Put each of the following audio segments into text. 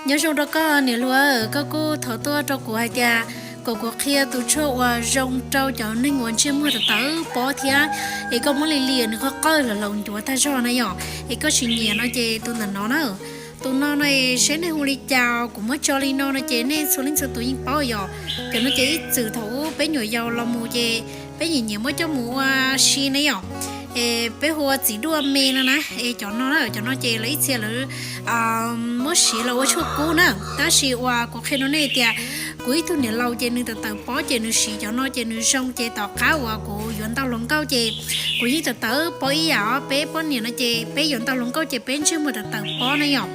Nyob zoo rau koj niam hluas, koj kuj thov tuaj rau kuv hais tias kom kuv qhia tus tshuaj uas zoo rau cov neeg uas ntsej muag tawv tawv pob thiab, es koj muab li li nws qhov qawj los laus ncuav tag zog na yom, es koj tsis nyiam no ces tus ntawm no na. Tus no no seb nej hu li cas, kuv muab tso li no no ces nej txhua leej txhua tus yeej paub yom. Cov no ces ib txwm thaum ub peb nyuam yaus los mus ces peb nyiam nyiam muab coj mus ua si ne yom. Es peb hu ua txiv duaj me no na, es cov no na, cov no ces lawv ib txhia lawv muab siv los ua tshuaj kub na. Tab sis uas kuv qhia rau nej tias kuv ib tug niam laus ces nws tawv tawv pob ces nws siv cov no ces nws zoo, ces tom qab uas kuv yuav ntau hluas nkauj ces kuv yeej tawv tawv pob ib yam os. Peb poj niam no ces peb yuav ntau hluas nkauj ces peb ntsej muag tawv tawv pob na yom.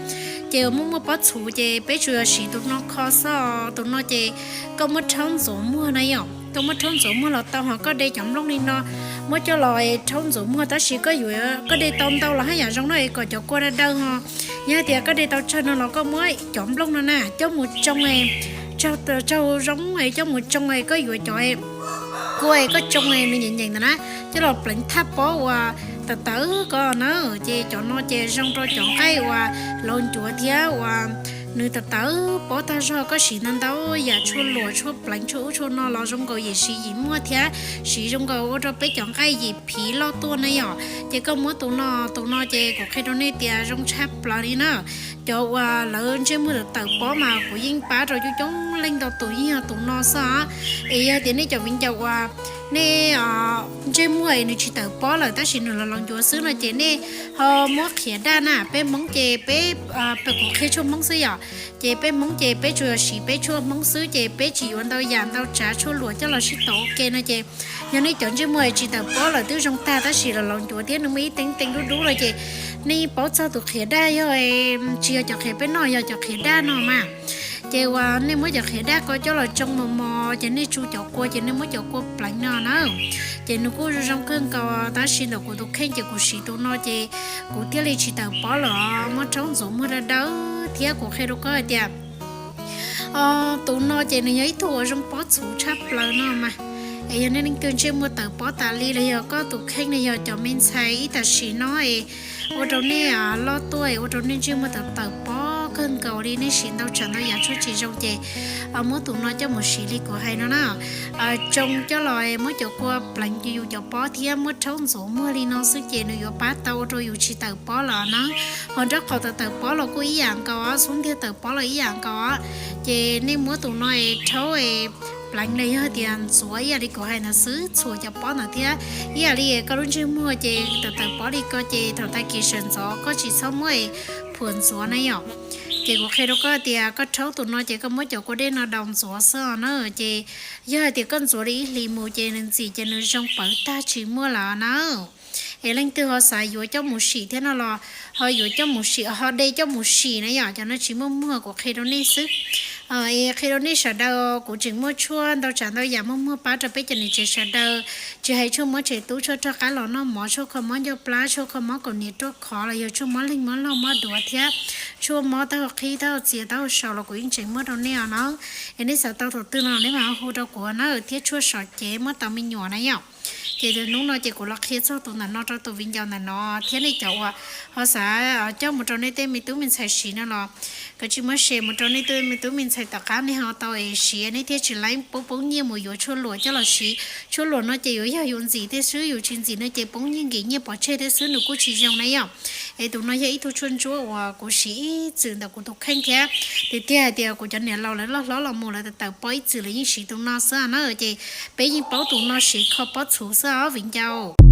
Ces muaj muaj pob txhuv ces peb tsuas yog siv tus no kho xwb. Tus no ces koj muab rhaub ntxuav muag na yom, koj muab rhaub ntxuav muag los tau, ho koj de cov nplooj li no muab coj los rhaub ntxuav muag, tab sis koj yuav, koj de tau ntau los haj yam zoo no es kom cov kua daw daw ho. Yog hais tias koj de tau tsawg no los koj muab cov nplooj no na coj mus tsoo, tsau zoo es coj mus tsoo es koj yuav cov kua es koj tsoo nws nyeem nyeem ntawd na, coj los pleev thaj pob uas tawv tawv ko na. Ces cov no ces zoo rau cov nqaij uas laus ncuav thiab uas nws tawv tawv pob tag zog, koj siv ntau ntau yam tshuaj luam tshuaj pleev tshuaj ub tshuaj no los zoo nkaus yim siv yim muaj thiab, siv zoo nkaus ua rau peb cov nqaij yim phiv loj tuaj na yom. Ces koj muab tus no, tus no ces kuv qhia rau nej tias zoo tshaj plaws li na. Cov uas lawv ntsej muag tawv tawv pob mas kuv yeej pab rau coob coob leej ntau tus yeej yog tus no xwb os. Es yog tias nej cov viv ncaus uas nej ntsej muag es nws tsis tawv pob lawm tab sis nws los laus ncuav xwb no ces nej ho muab qhiav daj na. Peb Hmoob ces peb, kuv qhia tshuaj Hmoob xwb yom. Ces peb Hmoob ces peb tsuas yog siv peb tshuaj Hmoob xwb ces peb tsis yuav ntau yam ntau tsav tshuaj luam coj los sib tau ua ke no ces yog nej cov ntsej muag tsis tawv pob lawm twb zoo tag tab sis los laus ncuav thiab nws muaj ib teeb teeb dub dub no ces nej paub txog tus qhiav daj yog, tsis yog cov qhiav peb noj, yog cov qhiav daj no mas. Ces uas nej muab cov qhiav daj ko coj los tsoo mos mos ces nej tsu cov kua ces nej muab cov kua pleev no na. Ces nws kuj zoo zoo kawg nkaus tab sis ntawm kuv tus kheej ces kuv siv tus no ces kuv thiaj li tsis tawv pob los muab rhaub ntxuav muag daw daw thiab. Kuv qhia rau koj hais tias tus no ces nws yog ib tug uas zoo pob txhuv tshaj plaws no mas. Es yog nej leej twg ntsej muag tawv pob tas li los yog koj tus kheej no yog cov me ntxhais ib tam sim no es ua rau nej loj tuaj es ua rau nej ntsej muag tawv tawv pob kawg nkaus li, nej siv ntau tsav ntau yam tshuaj tsis zoo ces muab tus no coj mus siv li kuv hais no na. Tsoo coj los muab cov kua pleev yus cov pob thiab muab rhaub ntxuav muag li no xwb ces nws yuav pab tau ua rau yus tsis tawv pob lawm na. Ho nraub qaum tawv tawv pob los kuj ib yam nkaus, xub ntiag tawv pob los ib yam nkaus. Ces nej muab tus no es rhaub pleev los yog tias ntxuav ib yam li kuv hais ntawd xwb, txhuam cov pob ntawd thiab ib yam li koj lub ntsej muag ces tawv tawv pob li ko ces thaum tag kis sawv ntxov koj tsis txhob muab phuam ntxuav na yom. Ces kuv qhia rau koj tias koj rhaub tus no ces koj muab cov kua dej no daus ntxuav xwb os na. Ces yog hais tias koj ntxuav li ib hlis mus ces nws ntxim ces nws zoo pawv tag tsis muaj lawm na. Es leej twg ho xav yuav coj mus sim thiab no los ho yuav coj mus sim, ho de coj mus sim na yom, cov no tsis muaj muag, kuv qhia rau nej xwb. Es qhia rau nej sawv daws, kuv tseem muaj tshuaj ntau tsav ntau yam muaj muag pab rau peb cov niam tsev sawv daws, tsis hais tshuaj mob tsev tub, tshuaj rov qab los noj mov, tshuaj kho mob ncauj plab, tshuaj kho mob kaus hniav ruaj khov los yog tshuaj mob leeg mob lauj mob duav thiab tshuaj mob taub hau qhib taub hau txias taub hau saus los kuv yeej tseem muaj rau nej os na. Es nej xav tau thaum twg no nej mam hu rau kuv na, thiab tshuaj sov cev muab tau me nyuam na yom. Ces tus hnub no ces kuv los qhia txog tus ntawm no rau tus viv ncaus ntawm no thiab nej cov uas ho xav coj mus rau nej tej me tub me ntxhais siv no los kav tsij muab share mus rau nej tej me tub me ntxhais tom qab nej ho tau es siv, nej thiaj tsis laib poob poob nyiaj mus yuav tshuaj luam coj los siv. Tshuaj luam no ces yuav yog yus ntxim thiab xwb, yus tsis ntxim no ces poob nyiaj nkim nyiaj pov tseg thiab xwb, nws kuj tsis zoo na yom. Es tus no yog ib tug tshuaj ntsuab uas kuv siv ib txwm ntawm kuv tus kheej thiab. Tiag tiag hais tias kuv cov niam laus lawv loj hlob los mus lawv tawv tawv pob ib txwm lawv yeej siv tus no xwb na. Ces peb yeej paub tus no siv kho pob txhuv xwb os viv ncaus.